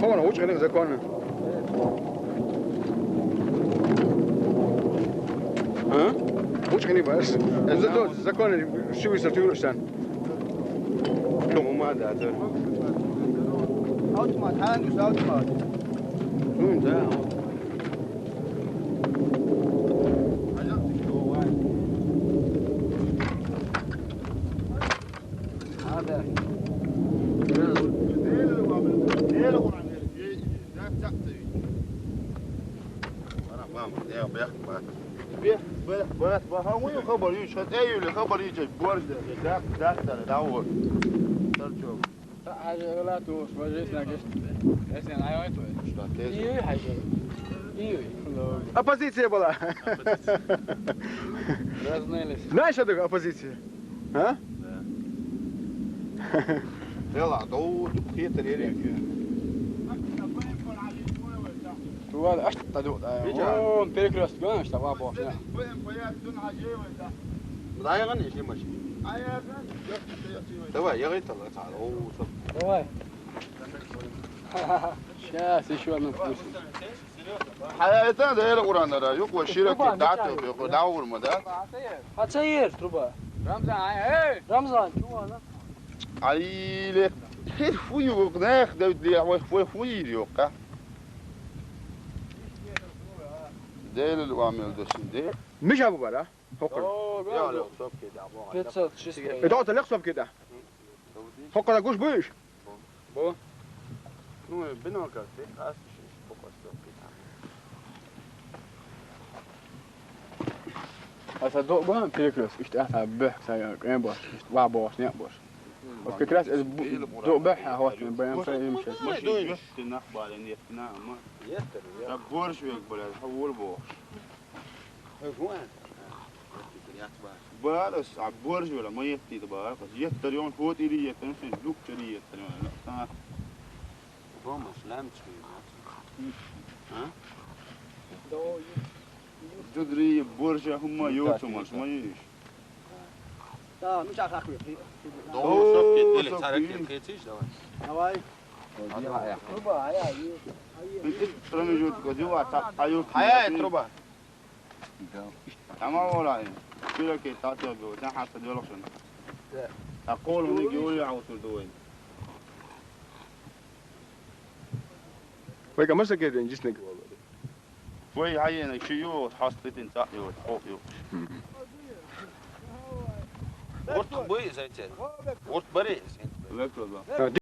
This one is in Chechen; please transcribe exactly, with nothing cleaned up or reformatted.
Вон, вучкъаниг законна. А? Вучкъаниг бац. Зато законна шивиса тюрштан. Кому мада, да. Автомат, ханус автомат. Ну, да. Бе, бе, бе, бе, ха, вуй хабар ю, ша, тӀе юли хабар ю, чай, борщ да, да, да, да, да, вот. Торчок. Та хьажа гӀалат ву, важа снагиш. Эсен айвайт вай. Что, ты? Ию, хьажа. Ию. Оппозиция была. Разные лица. Знаешь, что такое оппозиция? А? Да. Дела, да, у, тут хитр, я не знаю. Туалет аш тадук, да. Видишь? О, перекрёсток, знаешь, там бабушка. Даяган, если машина. Давай, я говорит, Давай. Сейчас ещё одну вкусим. Хьаятан да эр Къуръанара, юкъва шира ки дату, юкъва даурма, да? Ацаер, труба. Рамзан, ай, эй! Рамзан, чувана. Айле, хир фу юкъ, нах, да, да, вай, вай, фу юкъ, а? Дел уамел досин, де. Миша бубара? Хокр. О, я, да, лёг, сопки, да, бо. Пятьсот, шестьсот. Это вот лёг сопки, да. Хокр гуш будешь? Бо? Ну, э, бинокль, ты, а, слушай, пока что ты там. Аса док бан перекрёст, ишт аса бэх, са кем бош, ишт ва бош, не бош. Вот как раз это док бэх, а вот не бэм фрейм шесть. Машин ёшты нах бален еттина, ама. Еттер, я. Так борщ век, блядь, хавур бош. Барас, а борщ вела, ма етти да барас. Еттер ён, хот ири еттер, сен дук чери еттер ён. Та. Бомаш, лам чери, а? Дудри, борщ, а хума, ё, чумаш, ма еш. Да, ну, сейчас охуеть. О, сопки, сопки. Давай. Труба, ая, ая. Промежуток, дела, та, а ё, ая, труба. Тамам валай. Шира ки татё бу, та хатта дёлокшун. Та къол уни гиули аутур дуй. Вай, камаса ке ден, жиснек. Вай, хайена, ши ё, хасты тин ца ё, о, ё. Урт буй, зайчер. Урт бари, зайчер. Век туда.